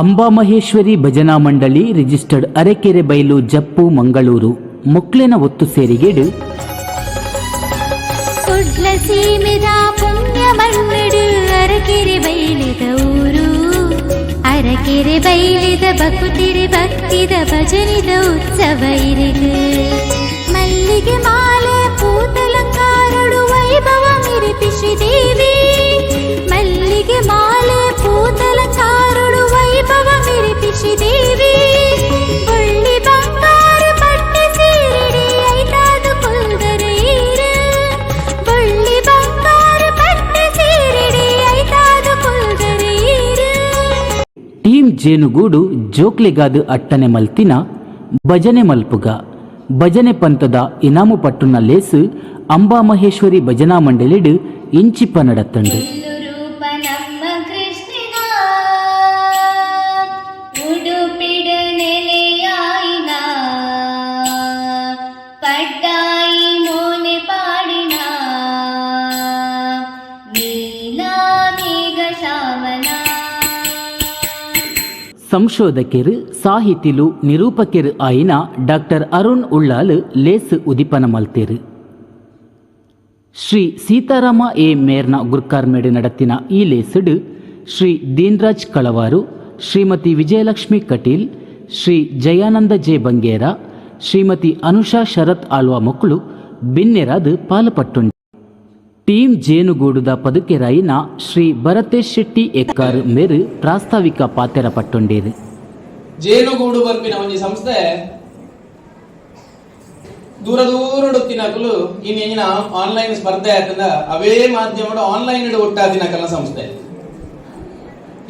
ಅಂಬಾಮಹೇಶ್ವರಿ ಭಜನಾ ಮಂಡಳಿ ರಿಜಿಸ್ಟರ್ಡ್ ಅರೆಕೆರೆ ಬೈಲು ಜಪ್ಪು ಮಂಗಳೂರು ಮೊಕ್ಲೆನ ಒತ್ತು ಸೇರಿಗೆಡು ಕುಡ್ಲ ಸೀಮೆದ ಪುಣ್ಯ ಮಣ್ಣಡು ಅರಕೆರೆ ಬೈಲಿದ ಊರು. ಅರಕೆರೆ ಬೈಲಿದ ಬಕುತಿರಿ ಭಕ್ತಿದ ಭಜನಿದ ಉತ್ಸವ ಇರಿಗು. ಮಲ್ಲಿಗೆ ಮಾಲೆ ಪೂತಲಂಕಾರಡು ವೈಭವ ಮಿರಿಪಿ ದೇವಿ. ಮಲ್ಲಿಗೆ ಮಾಲೆ ಪೂತಲಂಕಾರಡು ವೈಭವ ಮಿರಿಪಿ ದೇವಿ. ಬೊಳ್ಳಿ ಬಂಗಾರ ಪಟ್ಟೆ ಸೀರೆಡಿ ಐತಾದು ಕುಲ್ದರು ಈರು. ಬೊಳ್ಳಿ ಬಂಗಾರ ಪಟ್ಟೆ ಸೀರೆಡಿ ಐತಾದು ಕುಲ್ದರು ಈರು. ಟೀಮ್ ಜೇನುಗೂಡು ಜೋಕ್ಲೆಗಾದ್ ಅಟ್ಟನೆ ಮಲ್ತಿನ ಭಜನೆ ಮಲ್ಪುಗ ಭಜನೆ ಪಂತದ ಇನಾಮು ಪಟ್ಟುನ ಲೇಸು ಅಂಬಾಮಹೇಶ್ವರಿ ಭಜನಾ ಮಂಡಳಿಡ್ ಇಂಚಿಪ ನಡತಂಡು. ರೂಪ ನಮ್ಮ ಕೃಷ್ಣನ ಉಡುಪಿಡ ನೆಲೆಯಾಯಿನ ಪಡ್ಡಾಯಿ ಮೋನೆ ಪಾಡಿನ ನೀಲಾ ಮೇಘ ಶ್ಯಾಮನ. ಸಂಶೋಧಕೆರು ಸಾಹಿತಿಲು ನಿರೂಪಕೆರು ಆಯಿನ ಡಾಕ್ಟರ್ ಅರುಣ್ ಉಳ್ಳಾಲ್ ಲೇಸ್ ಉದಿಪನ ಮಲ್ತೇರು. ಶ್ರೀ ಸೀತಾರಾಮ ಎ ಮೇರ್ನ ಗುರ್ಕಾರ್ಮೇಡು ನಡತಿನ ಈ ಲೇಸುಡು ಶ್ರೀ ದೀನ್ರಾಜ್ ಕಳವಾರು, ಶ್ರೀಮತಿ ವಿಜಯಲಕ್ಷ್ಮಿ ಕಟೀಲ್, ಶ್ರೀ ಜಯಾನಂದ ಜೆ ಬಂಗೇರ, ಶ್ರೀಮತಿ ಅನುಷಾ ಶರತ್ ಆಳ್ವಾ ಮಕ್ಕಳು ಬಿನ್ನೆರಾದ್ ಪಾಲಪಟ್ಟುಂಡು. ಟೀಮ್ ಜೇನುಗೂಡುದ ಪದುಕೆರಾಯಿನ ಶ್ರೀ ಭರತೇಶ್ ಶೆಟ್ಟಿ ಎಕ್ಕಾರ್ ಮೇರು ಪ್ರಾಸ್ತಾವಿಕ ಪಾತೆರ ಪಟ್ಟೊಂಡೇರು. ಜೇನುಗೂಡು ಬರ್ಪಿನ ಒಂಜಿ ಸಂಸ್ಥೆ ದೂರ ದೂರ ತಿನಕಲು ಇನ್ ಆನ್ಲೈನ್ ಸ್ಪರ್ಧೆ ಆತಂದ ಅವೇ ಮಾಧ್ಯಮಡು ಆನ್ಲೈನ್ ಒಟ್ಟಾದಿನಕಲ್ನ ಸಂಸ್ಥೆ.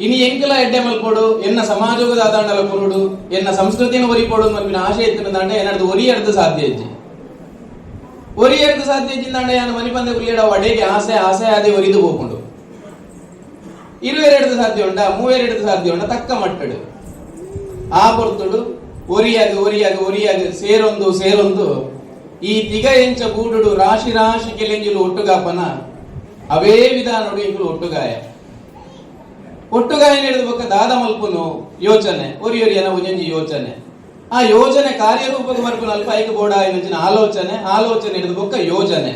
ಇನಿ ಎಂಕಲ ಎಡ್ಡೆ ಮಲ್ಪೋಡು, ಎನ್ನ ಸಮಾಜೋಗ ದಾದಾಂಡಲ ಕೊರುಡು, ಎನ್ನ ಸಂಸ್ಕೃತಿನ ಒರಿಪೋಡು ಮಲ್ಪಿನ ಆಶೆ ಎತ್ತಿನ ಎನ್ನದು ಒರಿಯರ್ದು ಸಾಧ್ಯ ಇಜ್ಜಿ. ಒರಿಯರ್ದು ಸಾಧ್ಯ ಇಜ್ಜಿಂದಾಂಡ ಯಾನು ಮನಿಪಂದೆ ಕುಲಿಯಡ ಅಡೇಗೆ ಆಸೆ ಆಸೆ ಅದೇ ಒರಿದು ಹೋಗುಂಡು. ಇರುವೆರೆಡ್ದು ಸಾಧ್ಯ ಉಂಡ, ಮೂವೆರೆಡ್ದು ಸಾಧ್ಯ ಉಂಡ, ತಕ್ಕ ಮಟ್ಟಡು ಆ ಪೊರ್ತುಡು ಒರಿಯಾಗ ಒರಿಯಾಗ ಒರಿಯಾಗ ಸೇರೊಂದು ಸೇರೊಂದು ಈ ತಿಗ ಎಂಚ ಗೂಡುಡು ರಾಶಿ ರಾಶಿ ಕೆಲೆಂಜಿಲು ಒಟ್ಟುಗಾಪನ ಅವೇ ವಿಧಾನಡು ಇಂಕುಲು ಒಟ್ಟುಗಾಯ ಒಟ್ಟುಗಾಯ ಹಿಡಿದು ಬೊಕ್ಕ ದಾದ ಮಲ್ಪುನು ಯೋಚನೆ ಒರಿ ಒರಿಯನ ಒಂಜೊಂಜಿ ಯೋಚನೆ. ಆ ಯೋಜನೆ ಕಾರ್ಯರೂಪಕ್ಕೆ ಬರ್ಪುನ ಅಲ್ಪ ಐಕ ಬೋಡ ಆಯ್ನಂಚಿನ ಆಲೋಚನೆ. ಆಲೋಚನೆ ಹಿಡಿದು ಬೊಕ್ಕ ಯೋಜನೆ.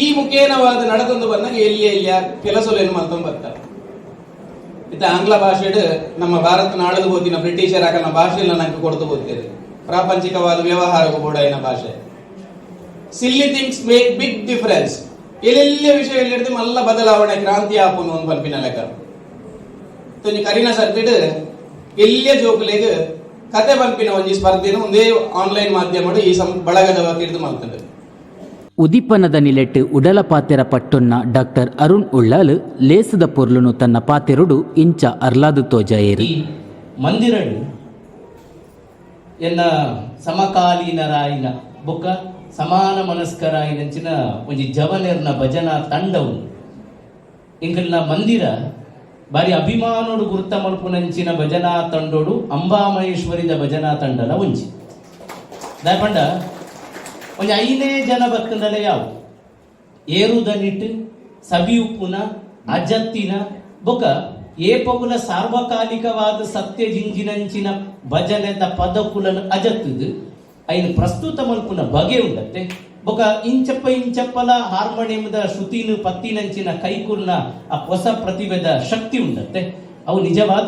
ಈ ಮುಖೇನವಾದ ನಡೆದೊಂದು ಬಂದಾಗ ಎಲ್ಲಿ ಎಲ್ಲಿಯ ಕೆಲಸಲೇನು ಮಲ್ತೊಂದು ಬರ್ತಾರೆ. ಇತ್ತ ಆಂಗ್ಲ ಭಾಷೆಡ್ ನಮ್ಮ ಭಾರತ ನಾಳದು ಹೋತಿನ ಬ್ರಿಟಿಷರ ಆಕನ ಭಾಷೆಲ್ಲ ನಂಗೆ ಕೊಡ್ತು ಹೋಗ್ತೇವೆ. ಪ್ರಾಪಂಚಿಕವಾದ ವ್ಯವಹಾರಕ್ಕೂ ಬೋಡಾಯಿನ ಭಾಷೆ. Silly things make big difference. ಎಲ್ಲೆಲ್ಲ ವಿಷಯ ಹಿಡಿದು ಮಲ್ಲ ಬದಲಾವಣೆ ಕ್ರಾಂತಿ ಆಪುನು ಒಂದು ಪಲ್ಪಿನ ಲೆಕ್ಕ. ತೊಂಜಿ ಕರಿನ ಸರ್ತಿಡ್ ಎಲ್ಲಿಯ ಜೋಕುಲೆಗ್ ಕತೆ ಪನ್ಪಿನ ಒಂಜಿ ಸ್ಪರ್ಧೆನು ಒಂದೇ ಆನ್ಲೈನ್ ಮಾಧ್ಯಮಡು ಈ ಸಂ ಬಳಗದ ಹಿಡಿದು ಮಲ್ತಂಡು. ಉದಿಪನದ ನಿಲೆಟ್ ಉಡಲ ಪಾತೆರ ಪಟ್ಟೊನ್ನ ಡಾಕ್ಟರ್ ಅರುಣ್ ಉಳ್ಳಾಲ್ ಲೇಸದ ಪೊರ್ಲುನು ತನ್ನ ಪಾತೆರುಡು ಇಂಚ ಅರ್ಲಾದು ತೋಜಾಯೇರು. ಈ ಮಂದಿರಡು ಎನ್ನ ಸಮಕಾಲೀನರಾಯಿನ ಬೊಕ್ಕ ಸಮಾನ ಮನಸ್ಕರಾಯಿನಂಚಿನ ಒಂಜಿ ಜವನೆರ್ನ ಭಜನಾ ತಂಡವು. ಇಂಕಲ್ನ ಮಂದಿರ ಬಾರಿ ಅಭಿಮಾನೋಡು ಗುರ್ತ ಮಲ್ಪುನಂಚಿನ ಭಜನಾ ತಂಡೋಡು ಅಂಬಾಮಹೇಶ್ವರಿದ ಭಜನಾ ತಂಡಲ ಒಂಜಿ. ದಾಯಪಂಡ ಒಂಜಿ ಐನೇ ಜನ ಬತ್ತಂಡಲೆ ಯಾವು ಏರುದನಿಟ್ಟು ಸಬಿ ಉಪ್ಪುನ ಅಜತ್ತಿನ ಬೊಕ ಏಪಗುಲ ಸಾರ್ವಕಾಲಿಕವಾದ ಸತ್ಯ ಜಿಂಜಿನಂಚಿನ ಭಜನೆದ ಪದಕುಲನ ಅಜತ್ತದು ಐನು ಪ್ರಸ್ತುತ ಮಲ್ಪುನ ಬಗೆ ಉಂಡತ್ತೆ. ಬೊಕ ಇಂಚಪ್ಪ ಇಂಚಪ್ಪಲ ಹಾರ್ಮೋನಿಯಂದ ಶ್ರುತಿನು ಪತ್ತಿನಂಚಿನ ಕೈಕುಲ್ನ ಆ ಹೊಸ ಪ್ರತಿಭೆದ ಶಕ್ತಿ ಉಂಡತ್ತೆ. ಅವು ನಿಜವಾದ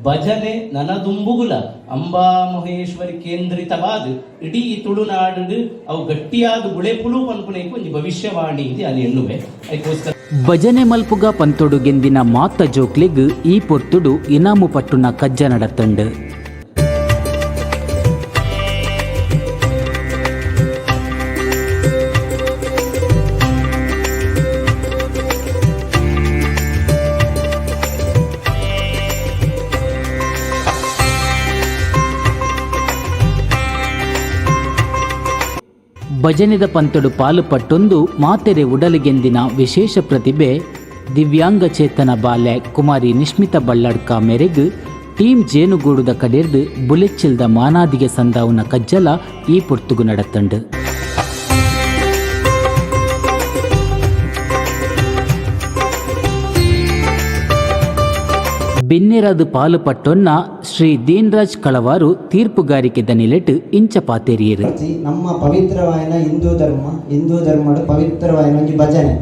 ಭಜನೆ ನನದುಂಬುಗುಲ ಅಂಬಾ ಮಹೇಶ್ವರಿ ಕೇಂದ್ರಿತವಾದ ಇಡೀ ತುಳುನಾಡು ಅವು ಗಟ್ಟಿಯಾದ ಬುಳೆಪುಲು ಪನ್ಪುನೇಕು ಒಂಜಿ ಭವಿಷ್ಯವಾಣಿ ಇದೆ ಅಲ್ಲಿ ಎನ್ನುವೆ. ಅದಕ್ಕೋಸ್ಕರ ಭಜನೆ ಮಲ್ಪುಗ ಪಂತೊಡು ಗೆಂದಿನ ಮಾತ ಜೋಕ್ಲೆಗ್ ಈ ಪೊರ್ತುಡು ಇನಾಮು ಪಟ್ಟುನ ಕಜ್ಜ ನಡತಂಡು. ಭಜನೆದ ಪಂತೊಡು ಪಾಲು ಪಟ್ಟೊಂದು ಮಾತೆರೆ ಉಡಲಿಗೆಂದಿನ ವಿಶೇಷ ಪ್ರತಿಭೆ ದಿವ್ಯಾಂಗ ಚೇತನ ಬಾಲೆ ಕುಮಾರಿ ನಿಶ್ಮಿತ ಬಳ್ಳಡ್ಕ ಮೇರೆಗ್ ಟೀಮ್ ಜೇನುಗೂಡುದ ಕಡೆರ್ದು ಬುಲೆಚ್ಚಿಲ್ದ ಮಾನಾದಿಗೆ ಸಂದಾವುನ ಕಜ್ಜಲ ಈ ಪೊರ್ತುಗು ನಡತಂಡು. ಬಿನ್ನೆರಾದ್ ಪಾಲು ಪಟ್ಟೊನ್ನ ಶ್ರೀ ದೀನ್ರಾಜ್ ಕಳವಾರು ತೀರ್ಪುಗಾರಿಕೆದ ನಿಲೆಟ್ ಇಂಚ ಪಾತೆರಿಯೆರು. ನಮ್ಮ ಪವಿತ್ರವಾಯಿನ ಹಿಂದೂ ಧರ್ಮ, ಹಿಂದೂ ಧರ್ಮಡು ಪವಿತ್ರವಾಯಿನ ಒಂಜಿ ಭಜನೆ,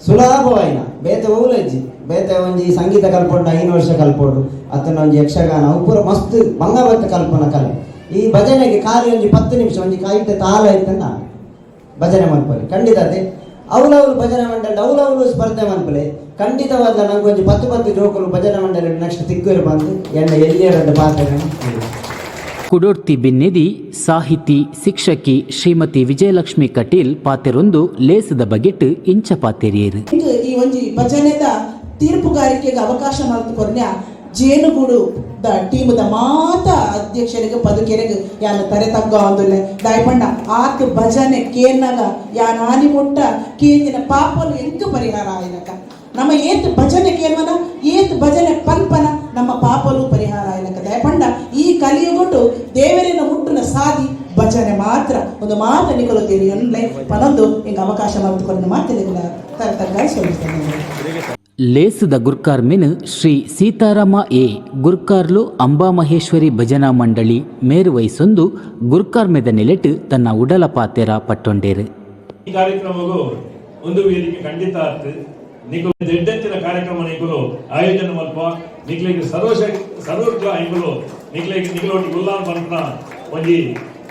ಸುಲಭವಾಯಿನ. ಬೇತೆ ಓಲಜ್ಜಿ ಬೇತೆ ಒಂಜಿ ಸಂಗೀತ ಕಲ್ಪೊಂಡು 5 ವರ್ಷ ಕಲ್ಪೊಡು ಅತನ ಒಂಜಿ ಯಕ್ಷಗಾನ ಅವು ಪೂರ ಮಸ್ತ್ ಬಂಗಬತ್ತ ಕಲ್ಪನ ಕಲೆ. ಈ ಭಜನೆಗೆ ಖಾಲಿ ಒಂಜಿ 10 ನಿಮಿಷ, ಒಂಜಿ ಕಾಯಿತೆ ತಾಳ ಇತ್ತನ್ನ ಭಜನೆ ಮನ್ಪೊಲಿ ಖಂಡಿತ. ಅದೇ ಅವ್ಲವ್ಲು ಭಜನೆ ಮಂಡಳಿ, ಅವ್ಲವ್ಲು ಸ್ಪರ್ಧೆ ಮನ್ಪಲೆ. ಖಂಡಿತವಾದ ನಂಗೆ ಒಂಜಿ ಪತ್ತು ಪತ್ತು ಜೋಕುಲು ಭಜನೆ ಮಂಡಳಿ ನೆಕ್ಸ್ಟ್ ತಿಕ್ಕುರು ಬಂದು ಎಣ್ಣ ಎಲ್ಲಿಯರದ್ದು ಪಾತ್ರ. ಕುಡೋರ್ತಿ ಬಿನ್ನೆದಿ ಸಾಹಿತಿ, ಶಿಕ್ಷಕಿ ಶ್ರೀಮತಿ ವಿಜಯಲಕ್ಷ್ಮಿ ಕಟೀಲ್ ಪಾತೆರೊಂದು ಲೇಸದ ಬಗೆಟ್ ಇಂಚ ಪಾತೆರಿಯೆರು. ಇಂದು ಈ ಒಂಜಿ ಭಜನೆದ ತೀರ್ಪುಗಾರಿಕೆಗೆ ಅವಕಾಶ ಮಲ್ತು ಕೊರ್ನ್ಯ ಜೇನುಗೂಡು ದ ಟೀಮ್ದ ಮಾತ ಅಧ್ಯಕ್ಷರಿಗೆ, ಪದುಕೆರೆಗ್ ಯಾನ್ ತರೆ ತಗ್ಗ ಅಂದುಲ್ಲೆ. ದಾಯಪಂಡ ಆತ್ ಭಜನೆ ಕೇನ್ನಗ ಯಾನ್ ಆನಿ ಮುಟ್ಟ ಕೇಂದಿನ ಪಾಪಲು ಎಂಕ್ ಪರಿಹಾರ ಆಯ್ನಕ. ನಮ್ಮ ಏತ್ ಭಜನೆ ಕೇನ್ವನ, ಏತ್ ಭಜನೆ ಪನ್ಪನ, ನಮ್ಮ ಪಾಪಲು ಪರಿಹಾರ ಆಯ್ನಕ. ದಯಪಂಡ ಈ ಕಲಿಯುಗೊಟ್ಟು ದೇವರಿನ ಮುಟ್ಟುನ ಸಾದಿ ಭಜನೆ ಮಾತ್ರ. ಒಂದು ಮಾತು ನಿಕಲು ತಿಳಿಯನ್ಲೆ ಪನೊಂದು ಹಿಂಗ ಅವಕಾಶ ಮಲ್ತುಕೊಂಡು ಮಾತಿಲ್ಲ ತರೆ ತಗ್ಗಾಯಿ ಸೋಲಿಸ್ತೇನೆ. ಲೇಸುದ ಗುರ್ಕಾರ್ಮೆನ್ ಶ್ರೀ ಸೀತಾರಾಮ ಎ ಗುರ್ಕಾರ್ಲು, ಅಂಬಾಮಹೇಶ್ವರಿ ಭಜನಾ ಮಂಡಳಿ ಮೇರು ವಹಿಸೊಂದು ಗುರ್ಕಾರ್ಮೆದ ನೆಲೆಟ್ ತನ್ನ ಉಡಲ ಪಾತೆರ ಪಟ್ಟೊಂಡೇರು. ಈ ಕಾರ್ಯಕ್ರಮಗೂ ಒಂದು ವೇದಿಕೆ ಖಂಡಿತ ಆತ್. ನಿಕುಲು ಎಡ್ಡೆಂಚಿನ ಕಾರ್ಯಕ್ರಮ ನಿಕುಲು ಆಯೋಜನೆ ಮಲ್ಪ. ನಿಕ್ಲೆಗ್ ಸರ್ವ ಸರ್ವರ್ಗ ಐಕುಲು ನಿಕ್ಲೆಗ್ ನಿಕಲೊಟ್ಟಿಗೆ ಉಲ್ಲಾನ್ ಪನ್ಪುನ ಒಂಜಿ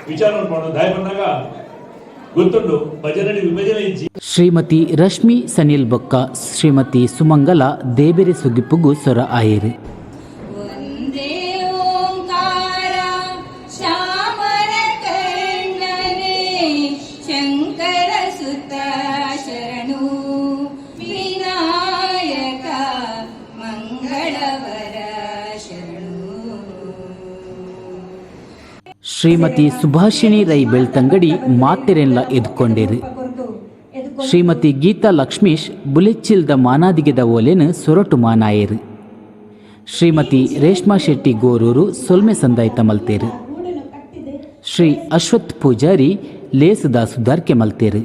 ವಿಚಾರ ಪಂಡು. ದಾಯ ಪನ್ನಗ ಗೊತ್ತುಂಡು, ಭಜನೆ ವಿಭಜನೆ ಇಜ್ಜಿ. ಶ್ರೀಮತಿ ರಶ್ಮಿ ಸನಿಲ್ ಬೊಕ್ಕ ಶ್ರೀಮತಿ ಸುಮಂಗಲ ದೇಬೆರೆ ಸುಗಿಪುಗು ಸೊರ ಆಯೇರು. ಒಂದೇ ಓಂಕಾರ ಶ್ಯಾಮರ ಕಣ್ಣನೆ, ಶಂಕರ ಸುತ ಶರಣು, ವಿನಾಯಕ ಮಂಗಳವರ ಶರಣು. ಶ್ರೀಮತಿ ಸುಭಾಷಿಣಿ ರೈ ಬೆಳ್ತಂಗಡಿ ಮಾತೆರೆಲ್ಲ ಎದ್ಕೊಂಡೇರು. ಶ್ರೀಮತಿ ಗೀತಾ ಲಕ್ಷ್ಮೀಶ್ ಬುಲೆಚ್ಚಿಲ್ದ ಮಾನಾದಿಗೆದ ಓಲೆನ್ ಸೊರಟು ಮಾನಾಯೇರು. ಶ್ರೀಮತಿ ರೇಷ್ಮಾ ಶೆಟ್ಟಿ ಗೋರೂರು ಸೊಲ್ಮೆ ಸಂದಾಯ್ತ ಮಲ್ತೇರು. ಶ್ರೀ ಅಶ್ವಥ್ ಪೂಜಾರಿ ಲೇಸದ ಸುಧಾರ್ಕೆ ಮಲ್ತೇರು.